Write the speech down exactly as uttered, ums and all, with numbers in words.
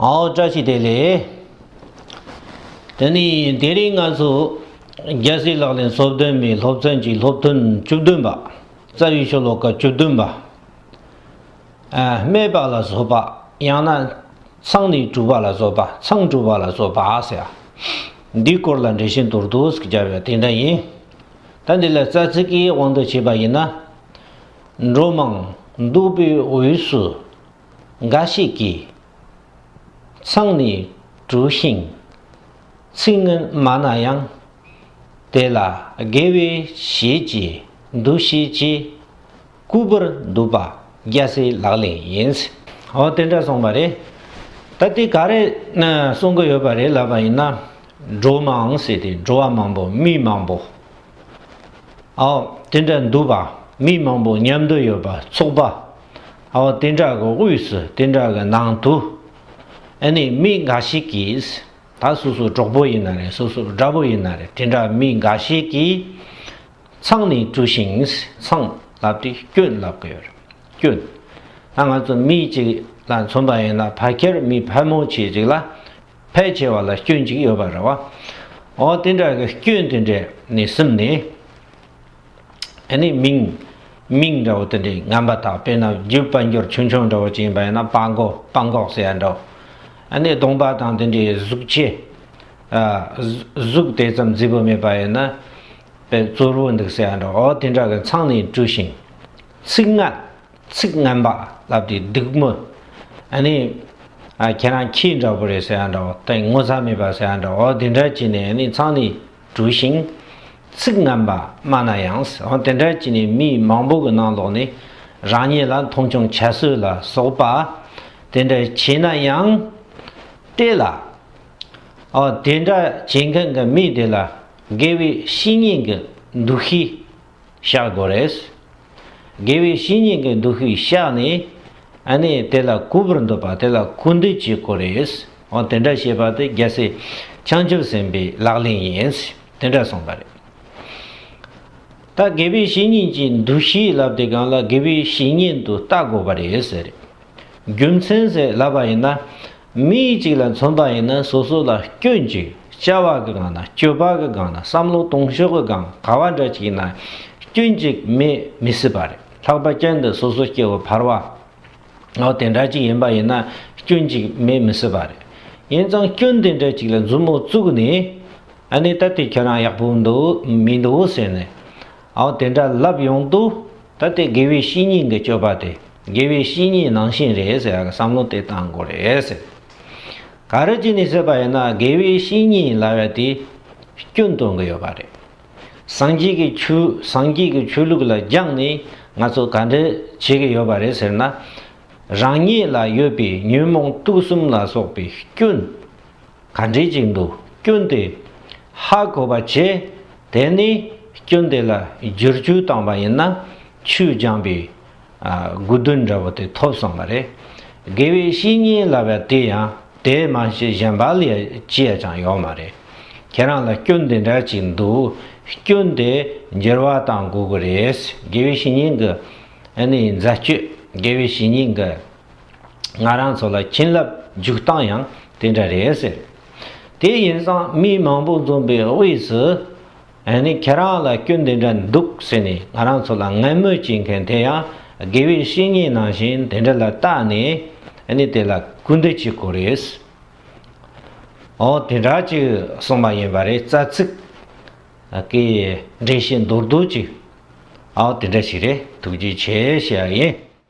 ཨའོ། བཀྲ་ཤིས་བདེ་ལེགས། དེ་ནི་དེ་རིང་ང་ཚོ་རྒྱལ་སྲས་ལག་ལེན་སོ་བདུན་མའི་སློབ་ཚན་གྱི་སློབ་ཐུན་བཅུ་བདུན་པ། རྩ་བའི་ཤོ་ལོ་ཀ་བཅུ་བདུན་པ། ཨ། སྨད་པ་ལ་སོགས་པ། ཡང་ན་ཚང་ནས་གྲུབ་པ་ལ་སོགས་པ། ཚང་གྲུབ་པ་ལ་སོགས་པ་ཟེར། འདིའི་སྐོར་ལ་འགྲེལ་བཤད་མདོར་བསྡུས་ཤིག་བརྒྱབ་ཡོད། དེ་འདྲ་ཡིན། ད་འདི་ལ་རྩ་ཚིག་གི་དབང་དུ་བྱས་པ་ཡིན་ན། འགྲོ་མང་འདུག་པའི་དབུས་སུ། འགའ་ཞིག་གིས། ཚང་ནས་གྲུབ་ཤིང་ཚིག་ངན་སྨྲ་ན་ཡང་། དེ་ལ་དགེ་བའི་བཤེས་ཀྱི་འདུ་ཤེས་ཀྱིས། བཀུར་པར་འདུག་པ་རྒྱལ་སྲས་ལག་ལེན་ཡིན། འོ་དེ་འདྲ་གསུངས་པ་རེད། ད་དེ་ག་རེ་གསུང་གི་ཡོད་པ་རེད་ལབ་པ་ཡིན་ན། འགྲོ་མང་ཟེར་ཏེ་འགྲོ་བ་མང་པོ། མི་མང་པོ། ཨའོ། དེ་འདྲ་འདུག་པ། མི་མང་པོ་མཉམ་དུ་ཡོད་པ། ཚོགས་པ། ཨའོ། དེ་འདྲ་གི་དབུས་སུ། དེ་འདྲ་གི་ནང་དུ། ཨ་ནི་མི་འགའ་ཞིག་གིས། ད་སོ་སོ་གྲོགས་པོ་ཡིན་ན་རེད། སོ་སོ་དགྲ་བོ་ཡིན་ན་རེད། དེ་འདྲ་མི་འགའ་ཞིག་གིས། ཚང་ནས་གྲུབ་ཤིང་། ཚང་ལབ་དེ་སྐྱོན་ལབ་གི་ཡོད་རེད། སྐྱོན། ད་ང་ཚོ་མི་གཅིག་ལ་མཚོན་པ་ཡིན་ན། ཕལ་ཆེར་མི་ཕལ་མོ་ཆེ་ཅིག་ལ། ཕལ་ཆེ་བ་ལ་སྐྱོན་གཅིག་ཡོད་པ་རེད་བ། འོ་དེ་འདྲ་གི་སྐྱོན་དེ་འདྲ་ནས་སིམ་ནས། ཨ་ནི་མིང་། མིང་འདྲ་བོ་དེ་འདྲའི་ངན་པ་དག། དཔེར་ན་རྒྱུ་དཔལ་འབྱོར་ཆུང་ཆུང་འདྲ་བོ་ཅིག་ཡིན་པ་ཡིན་ན། སྤྲང་པོ། སྤྲང་པོ་ཟེར་ཡ་འདྲ་བོ། ཨ་ནི་གདོང་པ་དང་དེ་འདྲའི་གཟུགས་ཆེ། ཨ། གཟུགས་དེ་ཙམ་མཛེས་པོ་མེད་པ་ཡིན་ན། དཔེ་བཙོག་པོ་འདུག་ཟེར་ཡ་འདྲ་བོ། འོ་དེ་འདྲ་གི་ཚང་ནས་གྲུབ་ཤིང་། ཚིག་ངན། ཚིག་ངན་པ་ལབ་དེ་སྡིགས་མོ། ཨ་ནི། ཨ། ཁྱེད་རང་ཁྱི་འདྲ་པོ་རེད་ཟེར་ཡ་འདྲ་བོ། དེ་ངོ་ཚ་མེད་པ་ཟེར་ཡ་འདྲ་བོ། འོ་དེ་འདྲ་བྱས་ནས། ཨ་ནི་ཚང་ནས་གྲུབ་ཤིང་། ཚིག་ངན་པ་སྨྲ་ན་ཡང་། འོ་དེ་འདྲ་བྱས་ནས་མི་མང་པོ་གི་ནང་ལོགས་ནས་རང་ཉིད་ལ་མཐོང་ཆུང་བྱ་སྲོལ་ལ་སོགས་པ་དེ་འདྲ་བྱས་ན་ཡང་། དེ་ལ། འོ་དེ་འདྲ་བྱེད་མཁན་གྱི་མི་དེ་ལ་དགེ་བའི་བཤེས་གཉེན་གྱི་འདུ་ཤེས་བཞག་དགོས་རེད། དགེ་བའི་བཤེས་གཉེན་གྱི་འདུ་ཤེས་བཞག་ནས། ཨ་ནི་དེ་ལ་གུས་པར་འདུག་པ། དེ་ལ་སྐུར་འདེབས་བྱེད་དགོས་རེད། འོ་དེ་འདྲ་བྱེད་པ་དེ་རྒྱལ་སྲས་བྱང་ཆུབ་སེམས་དཔའི་ལག་ལེན་ཡིན། དེ་འདྲ་གསུངས་པ་རེད། ད་དགེ་བའི་བཤེས་གཉེན་གྱི་འདུ་ཤེས་ལབ་དེ་སྒང་ལ། དགེ་བའི་བཤེས་གཉེན་དུ་བལྟ་དགོས་པ་རེད་ཟེར། རྒྱུ་མཚན་ཟེར་ལབ་པ་ཡིན་ན། མི་གཅིག་ལ་མཚོན་པ་ཡིན་ན། སོ་སོ་ལ་སྐྱོན་གཅིག་བྱ་བ་གི་སྒང་ན། སྤྱོད་པ་གི་སྒང་ན། བསམ་བློ་གཏོང་ཕྱོགས་གི་སྒང་། ག་བ་འདྲ་ཅིག་ཡིན་ན་སྐྱོན་གཅིག་མེད་མི་སྲིད་པ་རེད། ལྷག་པར་ཅན་དུ་སོ་སོ་སྐྱེ་བོ་ཕལ་པ། འོ་དེ་འདྲ་ཅིག་ཡིན་པ་ཡིན་ན་སྐྱོན་གཅིག་མེད་མི་སྲིད་པ་རེད། ཡིན་ཙང་སྐྱོན་དེ་འདྲ་ཅིག་ལ་མཛུབ་མོ་བཙུགས་ནས། ཨ་ནི་ད་དེ་ཁྱེད་རང་ཡག་པོ་འདུག་མི་འདུག་ཟེར་ནས། འོ་དེ་འདྲ་ལབ་ཡོང་དུས། ད་དེ་དགེ་བའི་བཤེས་གཉེན་གྱི་སྤྱོད་པ་དེ་དགེ་བའི་བཤེས་གཉེན་ནང་བཞིན་རེད་ཟེར་ཡག་གི་བསམ་བློ་དེ་བཏང་དགོས་རེད་ཟེར། ག་རེ་བྱས་ནས་ཟེར་བ་ཡིན་ན། དགེ་བའི་བཤེས་གཉེན་ལབ་ཡ་དེ་སྐྱོན་སྟོན་གྱི་ཡོད་པ་རེད། སངས་རྒྱས་ཀྱི་ཆོས། སངས་རྒྱས་ཀྱི་ཆོས་ལུགས་ལ་སྦྱངས་ནས་ང་ཚོ་ག་འདྲ་བྱེད་ཀྱི་ཡོད་པ་རེད་ཟེར་ན། རང་ཉིད་ལ་ཡོད་པའི་ཉོན་མོངས་དུག་གསུམ་ལ་སོགས་པའི་སྐྱོན་ག་འདྲ་ཅིག་འདུག་སྐྱོན་དེ་ཧ་གོ་བ་བྱས། དེ་ནས་སྐྱོན་དེ་ལ་བསྒྱུར་བཅོས་བཏང་བ་ཡིན་ན། ཆོས་སྦྱངས་པའི། ཨ། དགོས་དོན་འདྲ་བོ་དེ་ཐོབ་སོང་བ་རེད། དགེ་བའི་བཤེས་གཉེན་ལབ་པ་དེ་ཡང་དེ་མ་གཞི་གཞན་པ་ལ་ཅི་ཡང་ཅང་ཡོད་མ་རེད། ཁྱེད་རང་ལ་སྐྱོན་དེ་འདྲ་ཅིག་འདུག་སྐྱོན་དེ་འགྱུར་བ་བཏང་དགོས་ཀྱི་རེད། དགེ་བའི་བཤེས་གཉེན་གྱི། ཨ་ནི་མཛད་སྤྱོད། དགེ་བའི་བཤེས་གཉེན་གྱི་ང་རང་ཚོ་ལ་བྱིན་རླབས་འཇུག་སྟངས་ཡང་དེ་འདྲ་རེད་ཟེར། དེ་ཡིན་ཙང་མི་མང་པོ་འཛོམས་པའི་དབུས་སུ། ཨ་ནི་ཁྱེད་རང་ལ་སྐྱོན་དེ་འདྲ་འདུག་ཟེར་ནས་ང་རང་ཚོ་ལ་ངན་སྨོད་བྱེད་མཁན་དེ་ཡང་དགེ་བའི་བཤེས་གཉེན་ནང་བཞིན་དེ་འདྲ་ལ་བལྟས་ནས། ཨ་ནི་དེ་ལ་སྐུར་འདེབས་བྱེད་དགོས་རེད། འོ་དེ་འདྲ་ཅིག་གསུངས་པ་ཡིན་པ་རེད། རྩ་ཚིག་གི་འགྲེལ་བཤད་མདོར་བསྡུས་ཅིག་འོ་དེ་འདྲ་ཞིག་རེད། ཐུགས་རྗེ་ཆེ་ཞུ་ཡ་ཡིན།